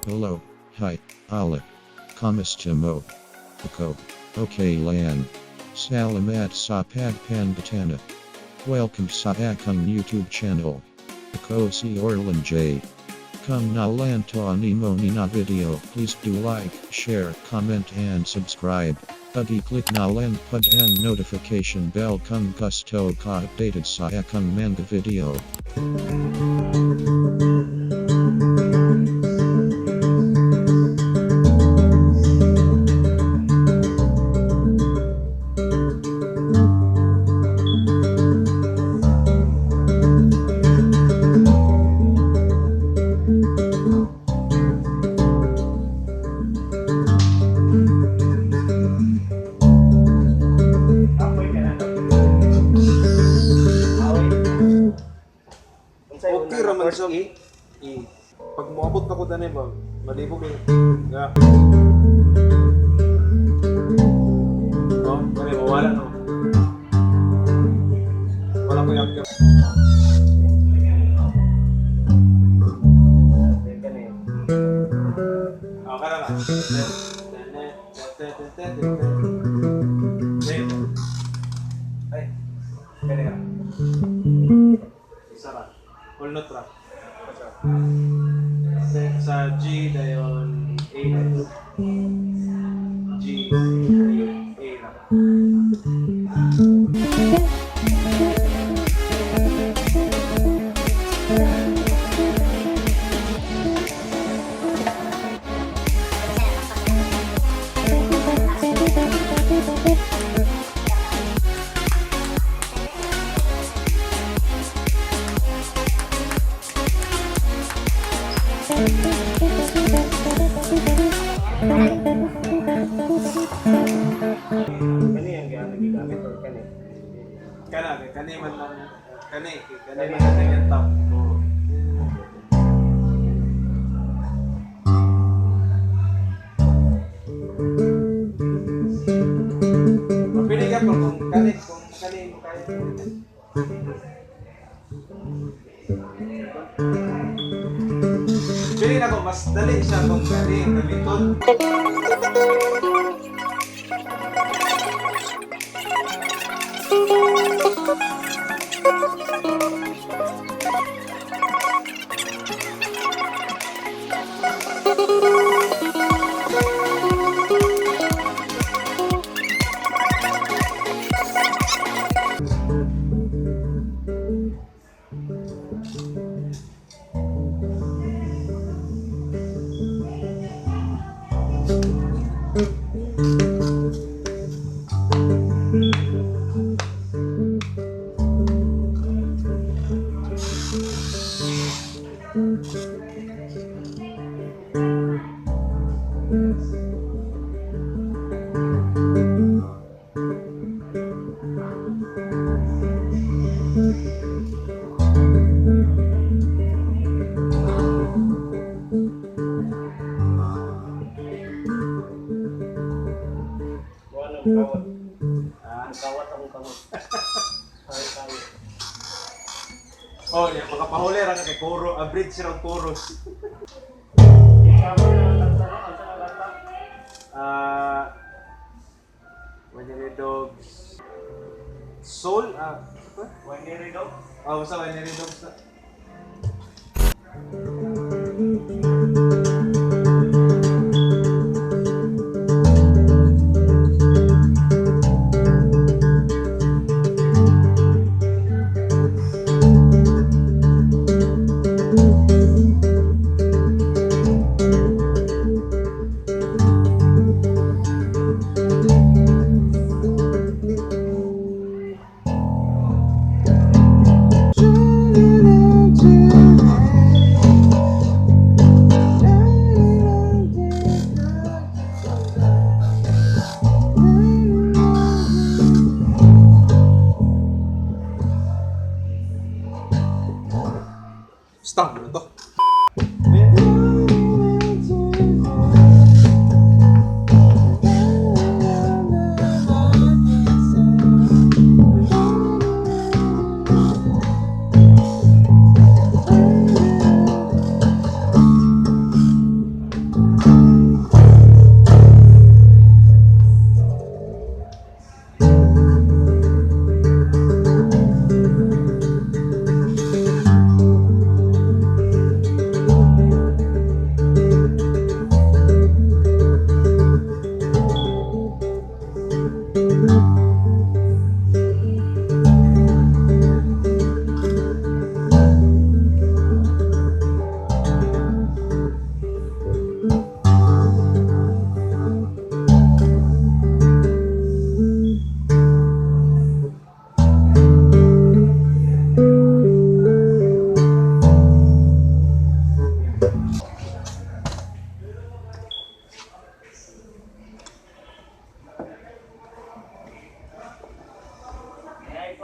Hello, hi, hola. Kamusta mo? Ako. Okay lang. Salamat sa pagpangutana. Welcome sa akong YouTube channel. Ako si Orlan J. Kung nalantaw nimo ni na video, please do like, share, comment and subscribe. Ug i-click na lang pud ang notification bell kung gusto ka updated sa akong mga video. Apoy ka na, no? Away. Unsay Okay una ra man course siya. E? E. Pag moabot ako dani ba, malibog eh. Nga. Oh, dani mawala no. Wala ko yung Then kani. Ah, kana na. Ay, kani ra. Isa ra. Whole note ra. Sa G dayon A dayon. G A A ra. Kani ang gigamit or kani? Kana kay kani man lang kani kay kani man ang yung top. Oh. Mapili ka pa kung kani mo kaya. Pili na ko mas dali siya kung kani ang gamiton. Wala nang kawat. Ah. Kawat akong kamot. Kaya kaya. Oh, yeah, makapahuli ra ka kay koro, a bridge ra chorus. Ikaw na ang kanta no? Ang sa kanta? Ah, Winery Dogs. Soul, ah, apa? Winery Dog. Oh, basta Winery Dogs na. Stop na to.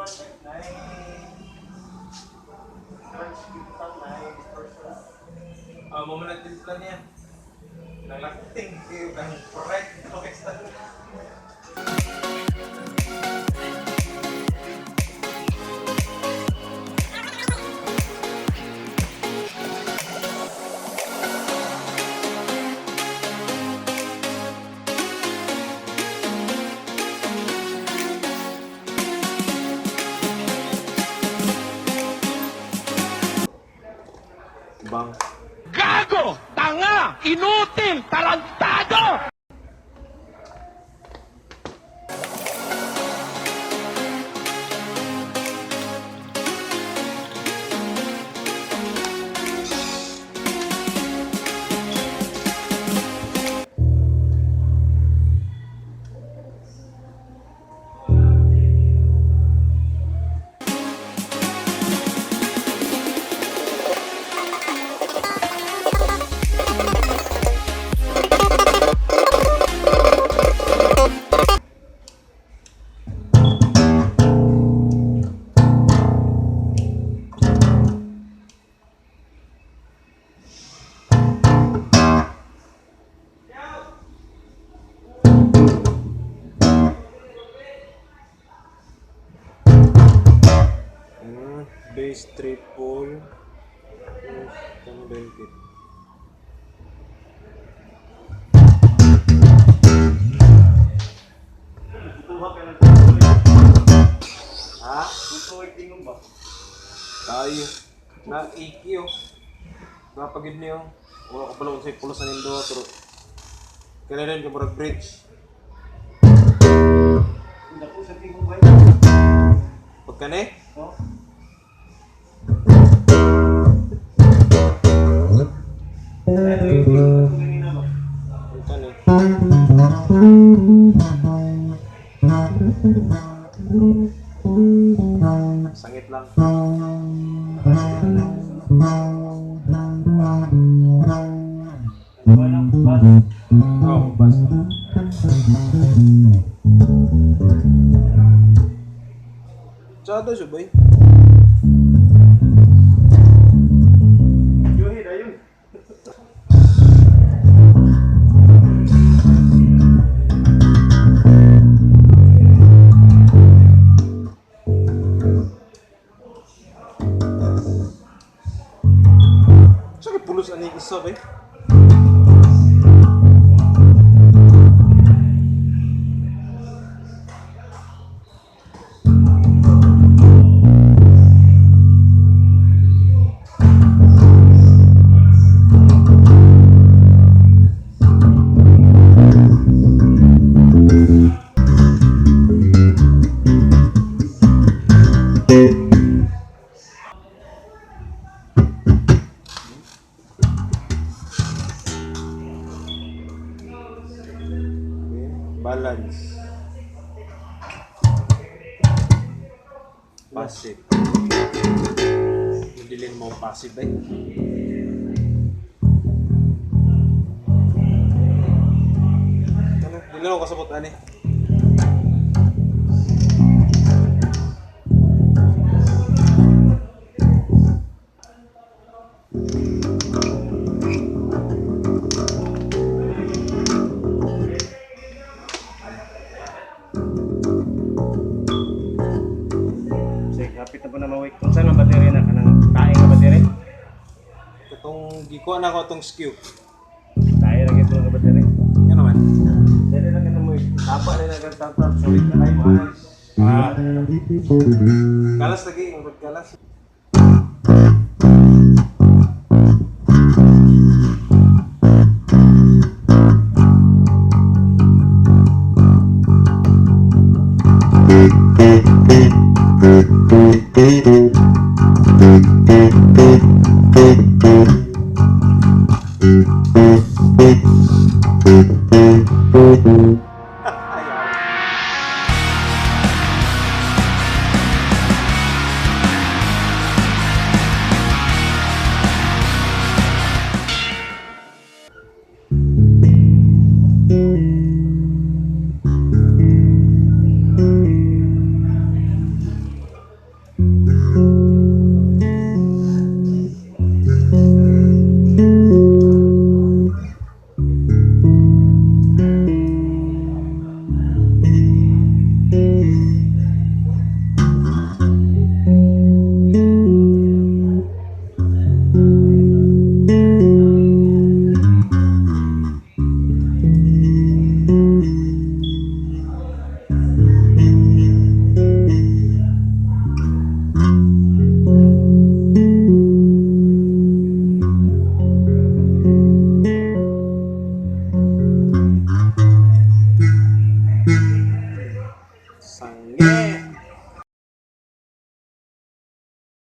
kwan, naay crunch butang, naay distortion. Ah, mo man nagtimpla niya. Nalakting kayo kang correct. Okay, sa. Bang. Gago! Tanga! Inutil! Tarantado! Bass triple. Kano ba yung tip? Kuha ka ng tuloy. Ha? Tuloy tingong ba? Tayo. Na EQ. Napagid niyo. Wala ko pala kung sa'yo pulos na nindo. Pero kailan ka murag bridge. Hindi ko sa tingong ba? Pagka ne? Oh. Ano yung tingong ko kanina ba? Pagka ne? Sangit lang. Walang bus. Oo, oh, basta. Tsada siya, boy. Yuhi, ayun. Sa kay pulos ani isa, boy. Okay. Balance. Passive. Madilin mo ang passive eh. Ano? Hindi na ako kasabot ani. Sige, hapit na po na mawik. Kung saan ang baterya na? Kanang tae nga baterya? Katong gikuha na ako itong skew. Tae ra gyud nga baterya. Ano naman? Dili lang ka na mo. Tapa na lang ang tap. Sulit na kayo. Ah. Kalas lagi, murag kalas.